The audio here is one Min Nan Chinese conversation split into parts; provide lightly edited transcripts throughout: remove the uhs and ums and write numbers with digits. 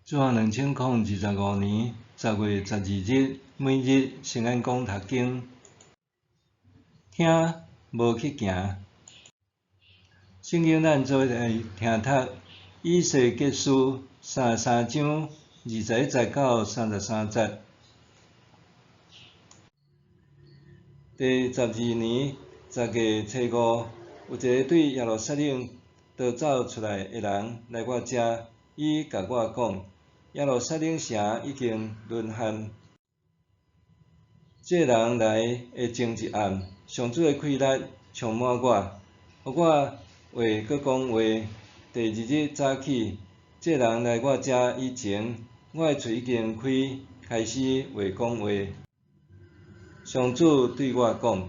主後2025年10月12日，每日聖安講讀經，聽無去行。聖經咱做伙來聽讀以西結書33章21節到33節。第12年10月初五，有一个對耶路撒冷逃走出來的人來我遮，伊共我講：耶路撒冷城已經淪陷。這人來的前一暗，上主的氣力充滿我，予我會閣講話。第二日早起，這人來我遮以前，我的喙已經開，開始會講話。上主對我講：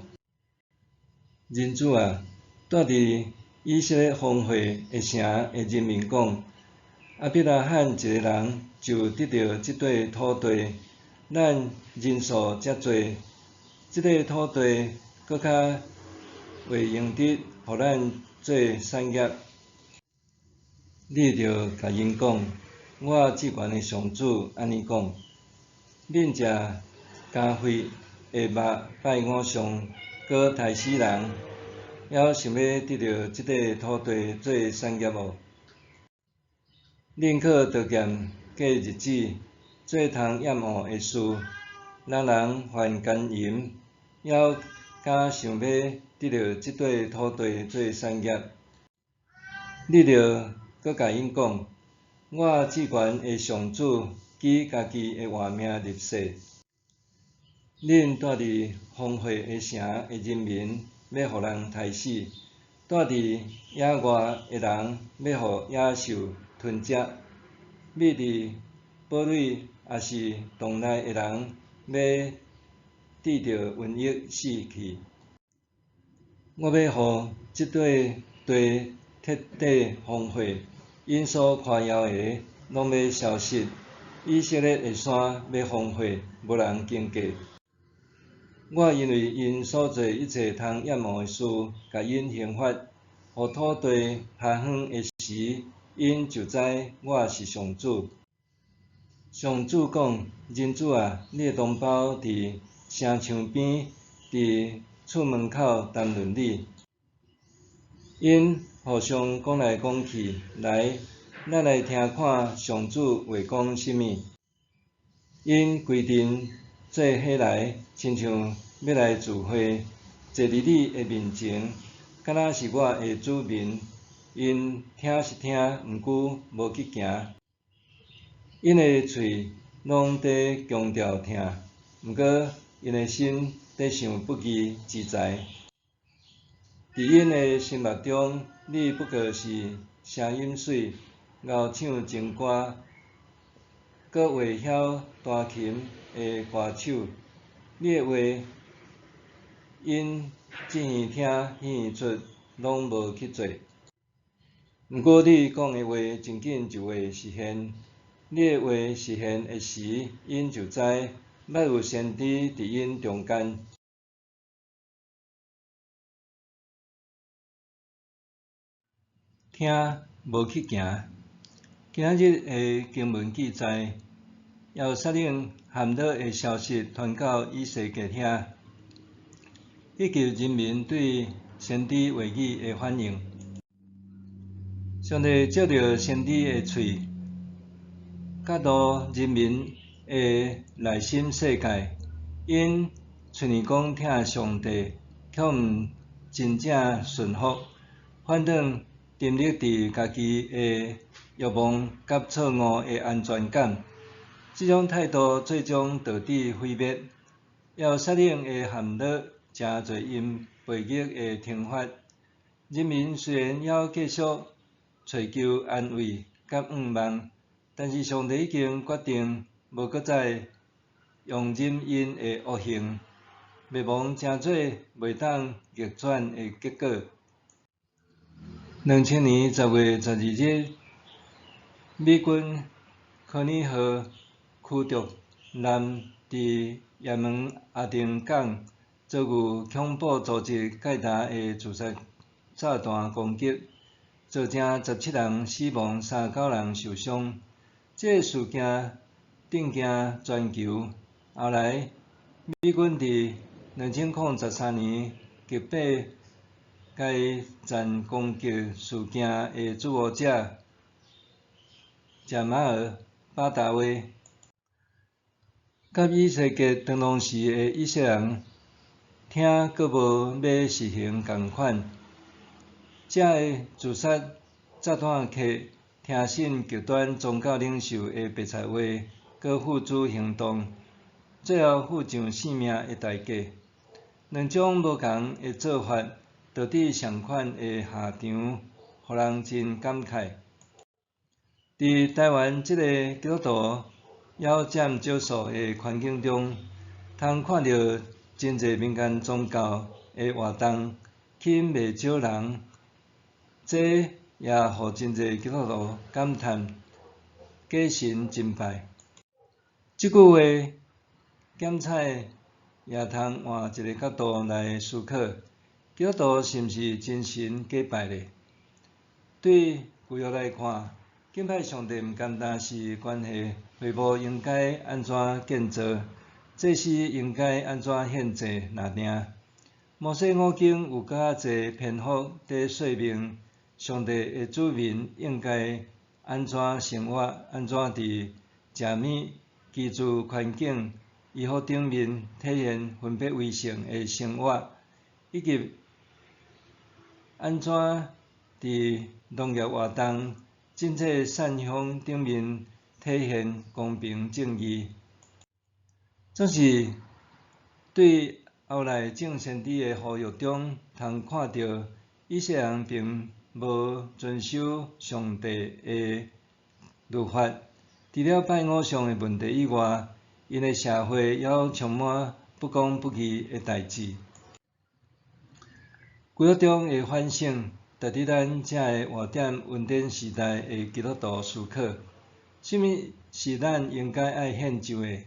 人子啊，住佇以色列荒廢的城的人民講，亞伯拉罕一个人就得著這塊土地，咱人數遮濟，這塊土地閣較袂用得，予咱做產業。你著共𪜶講，我至懸的上主按呢講：恁食加肥的肉拜偶像，閣刣死人，猶想欲得著這塊土地做產業無？恁靠刀劍過日子，做通厭惡的事，人人犯姦淫，猶敢想欲得著這塊土地做產業？你著閣共𪜶講，我至懸的上主舉家己的活命立誓，恁住佇荒廢的城的人民，欲予人刣死；住佇野外的人，欲予野獸吞食；覕佇堡壘抑是洞內的人，欲得著瘟疫死去。我欲予這塊地徹底荒廢，𪜶所誇耀的攏欲消失，以色列的山欲荒廢，無人經過。我因為𪜶所做一切通厭惡的事，共𪜶刑罰，予土地塌方的時，𪜶就知我是上主。上主講：人子啊，你的同胞佇城牆邊，佇厝門口談論你，𪜶互相講來講去，來，咱來聽看上主話講啥物。𪜶規陣做伙來，親像欲來聚會，坐佇你的面前，敢若是我的子民。𪜶聽是聽，毋過無去行。𪜶的喙攏佇強調疼，毋過𪜶的心佇想不義之財。佇𪜶的心目中，你不過是聲音媠，𠢕唱情歌，閣會曉彈琴的歌手。你的話，𪜶這耳聽，彼耳出，攏無去做。毋過你講的話，真緊就會實現。你的話實現的時，𪜶就知，捌有先知佇𪜶中間。聽無去行。今仔日的經文記載，耶路撒冷陷落的消息傳到以西結遐，以及人民對先知話語的反應。上帝藉著先知的喙，揭露人民的內心世界。𪜶雖然講疼上帝，卻毋真正順服，反轉沉溺佇家己的欲望佮錯誤的安全感。這種態度最終導致毀滅。耶路撒冷的陷落，成做𪜶背逆的懲罰。人民雖然猶繼續揣求安慰佮向望，但是上帝已經決定無閣再容忍𪜶的惡行，滅亡成做袂當逆轉的結果。2000年10月12日，美軍科尼號驅逐艦佇也門阿登港遭遇恐怖組織蓋達的自殺炸彈攻擊，造成17人死亡、39人受傷。這个事件震驚全球。後來，美軍佇2013年擊斃該戰攻擊事件的主謀者賈馬爾·巴達威。佮以西結當當時的以色列人聽閣無欲實行仝款，遮的自殺炸彈客聽信極端宗教領袖的白賊話，閣付諸行動，最後付上性命的代價。兩種無仝的做法，導致仝款的下場，予人真感慨。佇台灣這个基督徒猶佔少數的環境中，通看著真濟民間宗教的活動，吸引袂少人，這也予真濟基督徒感嘆假神真拜。這句話檢採也通換一个角度來思考：基督徒是毋是真神假拜咧？對舊約來看，敬拜上帝毋單單是關係會幕應該按怎建造，祭司應該按怎獻祭爾爾。摩西五經有閣較濟篇幅佇說明上帝的子民應該按怎生活，按怎佇啥物居住環境、衣服頂面體現分別為聖的生活，以及按怎佇農業活動、賑濟贍養頂面體現公平正義。總是對後來眾先知的呼籲中，通看著以色列人並無遵守上帝的律法。除了拜偶像的問題以外，𪜶的社會猶充滿不公不義的代誌。舊約中的反省，值得咱這个活佇恩典時代的基督徒思考：啥物是咱應該愛獻上的？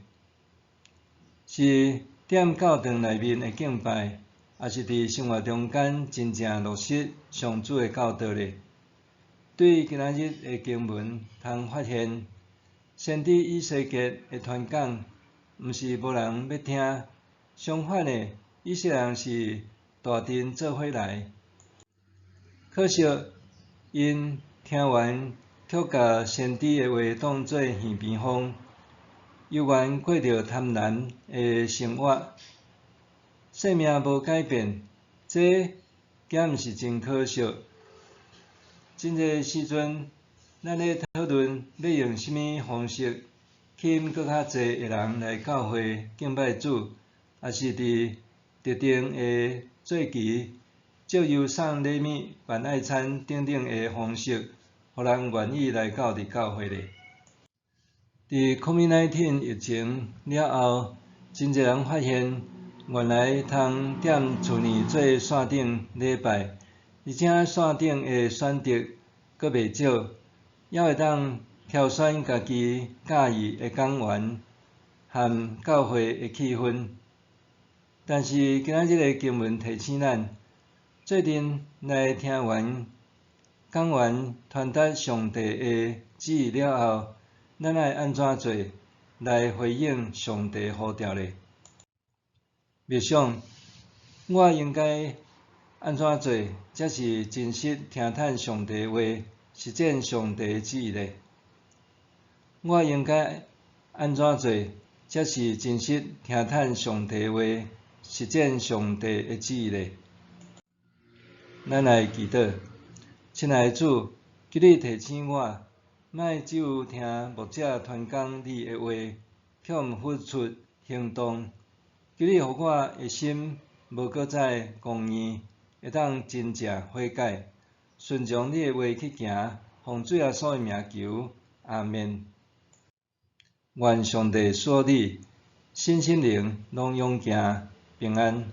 是踮教堂內面的敬拜，抑是佇生活中間真正落實上主的教導咧？對今仔日的經文通發現，先知以西結的傳講，毋是無人欲聽，相反的，以色列人是大陣做伙來。可惜，𪜶聽完卻共先知的話當做耳邊風，猶原過著貪婪的生活，性命無改變，這敢毋是真可惜？真濟時陣，咱咧討論欲用啥物方式吸引閣較濟的人來教會敬拜主，抑是佇特定的節期，藉由送禮物、辦愛餐等等的方式，予人願意來到佇教會咧。佇 COVID-19 疫情了後，真濟人發現，原來通踮厝內做線頂禮拜，而且線頂的選擇閣袂少，猶會當挑選家己佮意的講員和教會的氣氛。但是今仔日的經文提醒咱，做陣來聽完講員傳達上帝的旨意了後，咱愛按怎做來回應上帝呼召咧？默想，我應該按怎做才是真實聽迵上帝話、實踐上帝旨意咧？我應該按怎做才是真實聽迵上帝話、實踐上帝的旨意咧？咱來祈禱，親愛的主，求你提醒我，莫只有聽牧者傳講你的話，卻毋付出行動。求你予我的心無閣再剛硬，會當真正悔改，順從你的話去行，奉主耶穌的名求，阿們。願上帝賜福你，身心靈攏勇健平安。